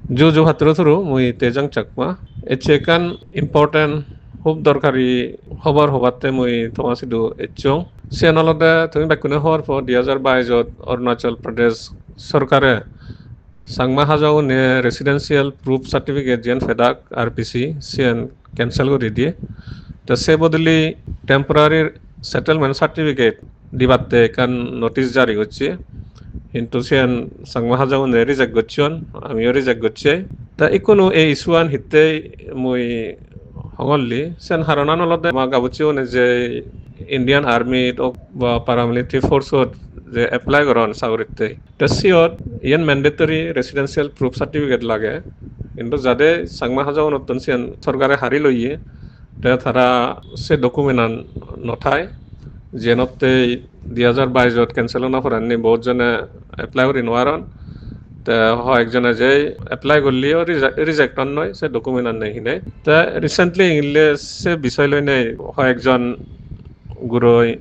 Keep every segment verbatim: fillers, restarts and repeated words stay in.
Ju ju patturu turu, mui Tejang Chakma. Ecche ekkan important, hub dorkari hobor hobatte mui toma sidu ecchong. Siyan olode tumi bekkune hobor po, dui hajar baisot Arunachal Pradesh sorkare Changma Hajong une residential proof certificate jiyan pedak R P C, siyan cancel guri diye. Te se bodoli temporary settlement certificate dibatte ekkan notice jari gocche. Hintu siyan Changma Hajong une reject gocchon, amiyo reject gocche. Te ikkunu ei issue an hittey mui hongolli, siyan haronan olode ama gabucche une je Indian Army-t ok ba paramilitary force-ot je apply goron saguritte. Te siyot iyen mandatory residential proof certificate lage. Hintu jade Changma Hajongunottun siyen sorkare hari loye, te tara se document-an no thai. Jiyenotte dui hajar baisot cancel ona porendi bohut jone apply guri no paron. Te hoyek jone je apply golleyo reje-, reject on noi, se document-an nei hinei. Te recently ingille se bisoy loinei hoyek jon guroi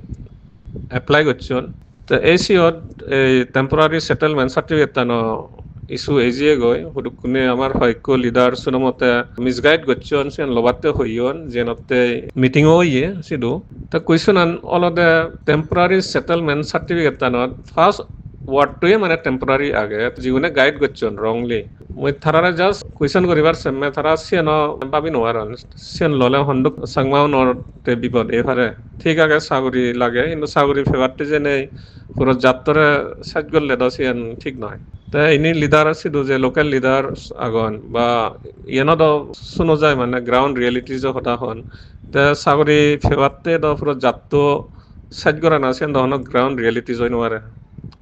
apply gocchon. Te ei siyot ei temporary settlement certificate-ano issue ei jiyegoi, hudukkune amar hoyekko leader suno mote misguide gocchon, siyen lobatte hoyon, jiyenotte meeting-o oye sidu. Te question-an olode temporary settlement certificate-anot first word-toye mane temporary age, jigune guide gocchon wrongly. Mui tarare just question guribar semme tara siyeno babi nw paron. Siyen lole honduk Changma unor te bipod ei pare. Thik age saguri lage, hintu saguri pebatte jenei puro jattore sej golle do siyen thik noi. Te ini leader sidu je local leader agon ba iyeno do suno jai mane ground realities-o hoda hon. Te saguri pebatte do puro jatto sej gorana siyen do hono ground realities oi nw pare.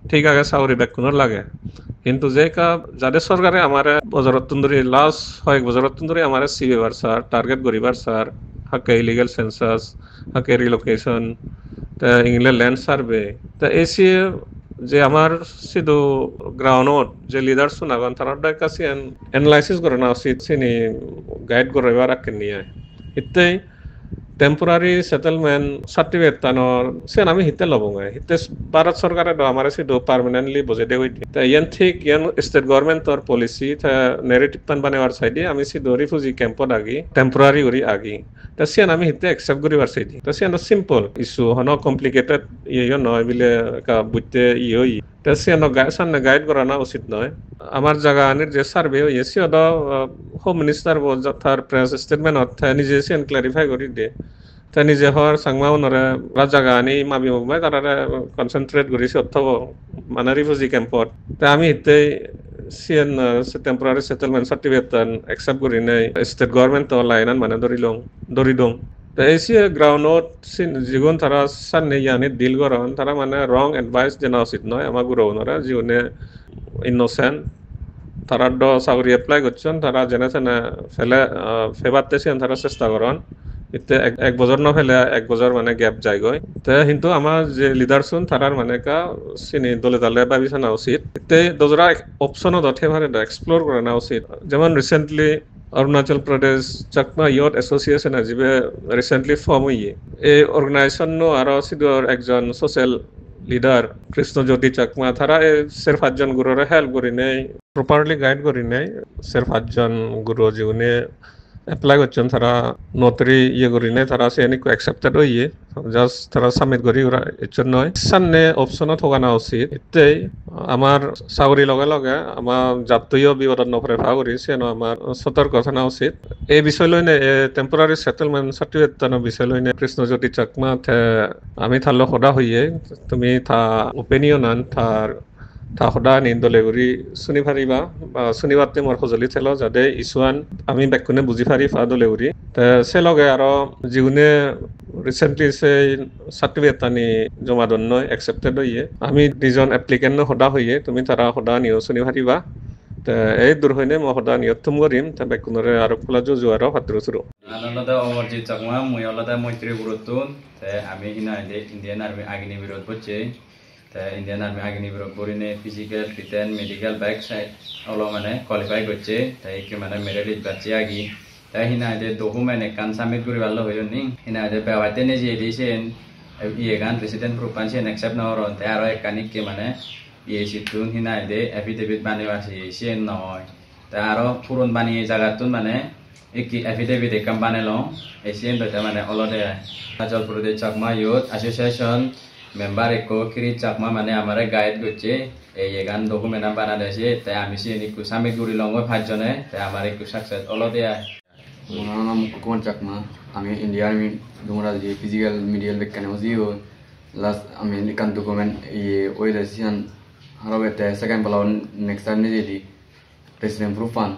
Thik age, saguri bekkunor lage. Hintu je ekka jade sorkare amare bojorottun dhuri, last hoyek bojorottun dhuri amare sibebar sar, target guribar sar, hakke illegal census, hakke relocation, te ingile land survey. Te ei siye je amar sidu ground-ot je leader-un agon, tarar do ekka siyen analysis gorana usit, sini guide guribar akken niye. Hittey temporary settlement certificate-anor siyen ami hitte lobonge? Hitte Bharat sorkare do amare sidu permanently bojei de hoide. Te iyen thik, iyen state government-or policy, te narrative-an banebar saide ami sidu refugee camp-ot agi, temporary guri agi. Te siyen ami hitte accept guribar saide? Te siyen do simple issue, hono complicated iye yo noi bile ekka butte iye oye. Te siyen do gui-, sanne guide gorana usit noi. Amar jagaganir je survey oye, siyot do, uh, Home Minister bo ja-, tar press statement-ot te nije siyen clarify guri de. Te nije hor Changma unore ba jagagani mabi mugbai tarare concentrate guri siyot thobo, mane refugee camp-ot. Te ami hittey siyen, uh, se temporary settlement certificate-an accept gurinei state government-o line-an mane dhorilong, dhoridong. Te ei siye ground-ot sin-, jigun tara sanne iyani deal goron, tara mane wrong advice dena usit noi ama gurogunore, jigune innocent. Tara do saguri apply gocchon, tara jene tene pele, ah, pebatte siyen tara chesta goron. Itte ek, ek bojor no pele, ek bojor mane gap jaigoi. Te hintu ama je leader-un, tarar mane ekka sini dole dale babi sana usit. Itte dojora ek option-o do thei pare do, explore gorana usit. Jemon recently Arunachal Pradesh Chakma Youth Association-e jibe recently form oye. Ei organization-o aro sidu ekjon social leader Krishna Jyoti Chakma, tara ei ser pajjon gurore help gurinei, properly guide gurinei, ser pajjon guro jigune apply gocchon, tara notary iye gurinei, tara siyen ekko accepted oye. Just tara submit guri ura ecchon noi. Sanne option-o thogana usit. Ittei amar saguri loge loge ama jattoyo bipodot no pore pa guri, siyeno amar sotorko thana usit. Ei bisoy loinei, ei temporary settlement certificate-ano bisoy loinei Krishna Jyoti Chakma te ami tallo hoda hoye, tumi ta opinion-an, tar, ta hodani dole guri suni pariba, ba sunibatte mor hojoli thelo, jade issue-an ami bekkune buji pari pa dole guri. Te se loge aro jigune recently se certificate-ani joma don noi, accepted oye, ami dijon applicant-o hoda hoye, tumi tara hodaniyo suni pariba. Te ei dur hoinei mo hodaniyo thum gorim, te bekkunore aro pola juju aro patturu turu. An olode Amarjit Chakma, mui olode Moitri Guruttun, te ami hi nang hoide Indian Army Agnivirot bocche. Te Indian Army Agnivirot borinei physical, written, medical bek side olo mane qualify gocche, te ikke mane merit list bacche agi. Te hi nang hoide document ekkan submit guribar loi hoyon ni. Hi nang hoide bebatte nejeyede siyen, iyegan, resident proof-an siyen accept no goron, te aro ekkan ikke mane iye sittun hi nang hoide affidavit banebar siye siyen noi. Te aro puron bani jagattun mane ikki affidavit ekkan banelong, ei siyen do te mane olode ai. Arunachal Pradesh Chakma Youth Association member ekko Kirit Chakma mane amare guide gocche, ei iyegan document an banade se, te ami siyen ikku submit gurilongoi pajjone, te amar ikku success olode ai. Mor nang Kumar Chakma, ami India Army Dumaraji physical, medical bekkani ujiyoi. Last ami ekkan document iye oyede siyan harobe te second bala next time nejedi president proof an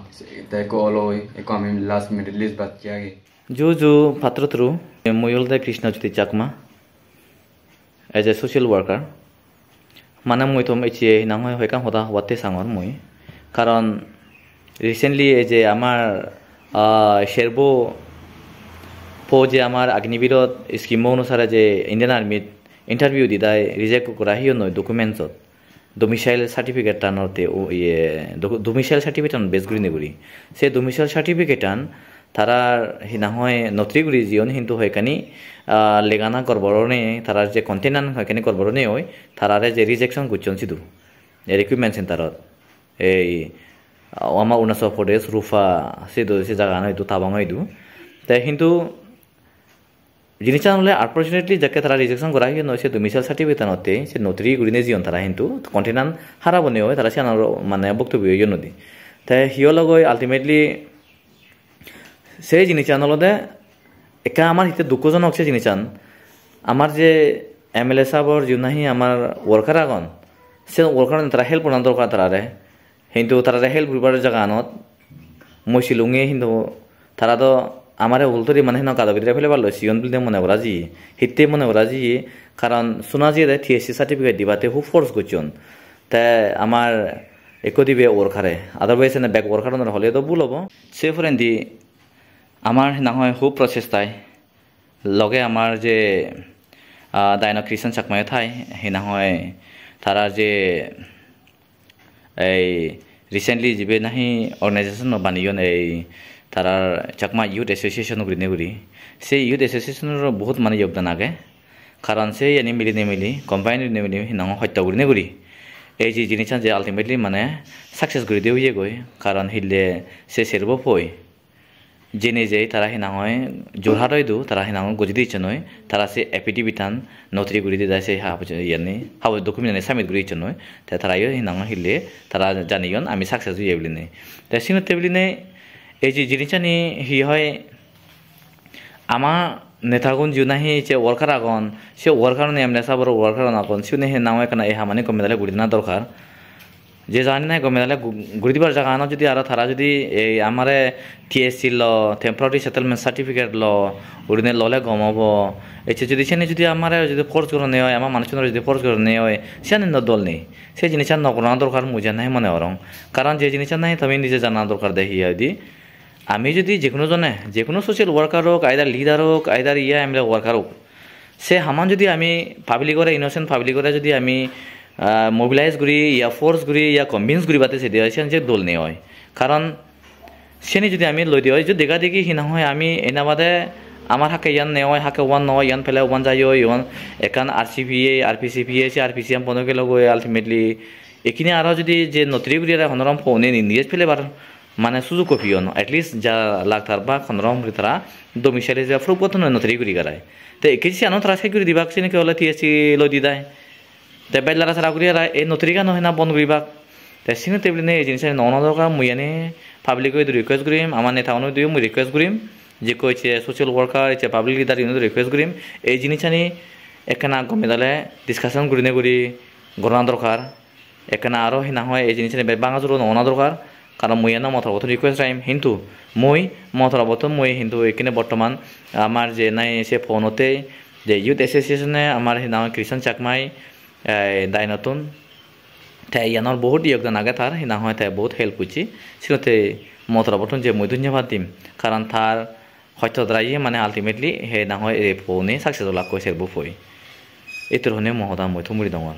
te ekko oloi ekko ami last merit list bacche agi. Ju ju patro tru, mui olode Krishna Jyoti Chakma. As a social worker, mane mui tom ecche hinang hoi hoi ekkan hoda hobatte sangor mui. Karon recently ei je amar, ah, serbo po je amar Agnivirod scheme onusare je Indian Army interview didai reject gora hiyonnoi documents ot. Domicile certificate tan otte o iye, do-, domicile certificate tan base gurinei guri. Se domicile certificate tan tara hinang hoi notary guri jiyon, hintu hoyekkani, ah, legana gorbor onei, tarar je content an hoyekkani gorbor onei oi, tarare je rejection gocchon sidu, ei recruitment center ot. Ei, ah, ama Arunachal Pradesh, Rupa, sidu, se jaga an idu, Tawang idu. Te hintu jinissan ole unfortunately jakke tara rejection gora oye noi, se domicile certificate anotte se notary gurine jiyon tara, hintu content an harap onei oi tara siyan aro mane boktobyo oyon nodi. Te hi ologoi ultimately se jinissan olode ekka amar hitte dukkojonok se jinissan. Amar je M L A sabor jiun nahi amar worker agon, se worker tara help ona dorkar tarare. Hintu tarare help guribar jaganot mui silunge hintu tara do amare ul turi mane heno gado bidire pelebar loi sigon building mone gora jiye. Hitte mone gora jiye? Karon suna jiyede T S C certificate dibatte hub force gocchon. Te amar ekko dibe workere, otherwise ene bek worker unore hole do bul obo. Se porendi amar hinang hoi hub prochestai loge amar je, ah, Daino Christian Chakmayo thai, hinang hoi tara je ei recently jibe nahi organization no baneyon ei tarar Chakma Youth Association gurinei guri. Se Youth Association-oro bohut mane yogdan age. Karon se iyani milinei mili, combine gurinei mili hinang hoi hosto gurinei guri. Ei je jinissan je ultimately mane success guri de oyegoi. Karon hille se serbo poi. Jeinei jei tara hinang hoi Jorhat oidu, tara hinang hoi gojei dicchon oi, tara se affidavit an notary guri didai se hagoj iyani, hagoj document ani submit guri dicchon oi, te tara yo hinang hoi hille tara janiyon ami success oye bilinei. Te sinotte bilinei ei je jinissani hi hoi, ama netagun jiun nahi je worker agon, se worker un M L A sabor worker un agon, siune hinang hoi ekkana ei hamani gome dale guri dena dorkar. Je jani nahi gome dale gu-, guri dibar jagaganot judi aro tara judi ei amare T S C lo, temporary settlement certificate lo, urine lole gom obo. Ecche judi seni judi amare judi force gorone oi, ama manuchunore judi force gorone oi, siyani no dol nei. Se jinissan no gorana dorkar mui jani nahi mone gorong. Karon je jinissan nahi tumi nije jana dorkar de hi hoide. Ami judi je hono jone, je hono social worker ok, either leader ok, either iya M L A worker ok, se haman judi ami public ore, innocent public ore judi ami, ah, mobilize guri, ya force guri, ya convince guri bate sedi oi, siyan je dol nei oi. Karon seni judi ami loi di oi, je dega degi hinang hoi ami ena bade amar hakke iyan nei oi, hakke uan noi, iyan pele uan jai oi, iyan ekkan R C P A, R P C P A, se R P C an bono gelo goi ultimately. Ekkene aro judi je notary guri aro honorom pone ni, nije pelebar mane sujukko piyon, at least ja lakh tar ba honorom guri tara domicile je proof gotton notary guri garai. Te ekkene siyano tara sej guri dibak, sini ke ole T S C loi didai. Te bej lara sara guri ara ei notary gano hena bon guribak. Te sini tebile nei ei jinisani no ona dorkar, mui ani public oidu request gurim, ama neta uno idu mui request gurim, jekko ecche social worker, ecche public leader uno request gurim, ei jinisani ekkena gome dale discussion gurine guri gorana dorkar. Ekkena aro hina hoi ei jinisani bej banga juro no ona dorkar, karon mui eno mo torobottun request raim, hintu mui mo torobottun mui hintu ekkene bortoman amar je nahi se phone otte je Youth Association-e amar hina hoi Krishan Chakmai, eh, dainottun. Te iyanor bohut yogdan age tar, hina hoi te bohut help gocche. Siyot te mo torobottun je mui dhonnobad dim, karon tar hosto dara ye mane ultimately he na hoi ei phone-e success olakkoi serbo poi. Ettur hone mo hoda mui thum guri dongor.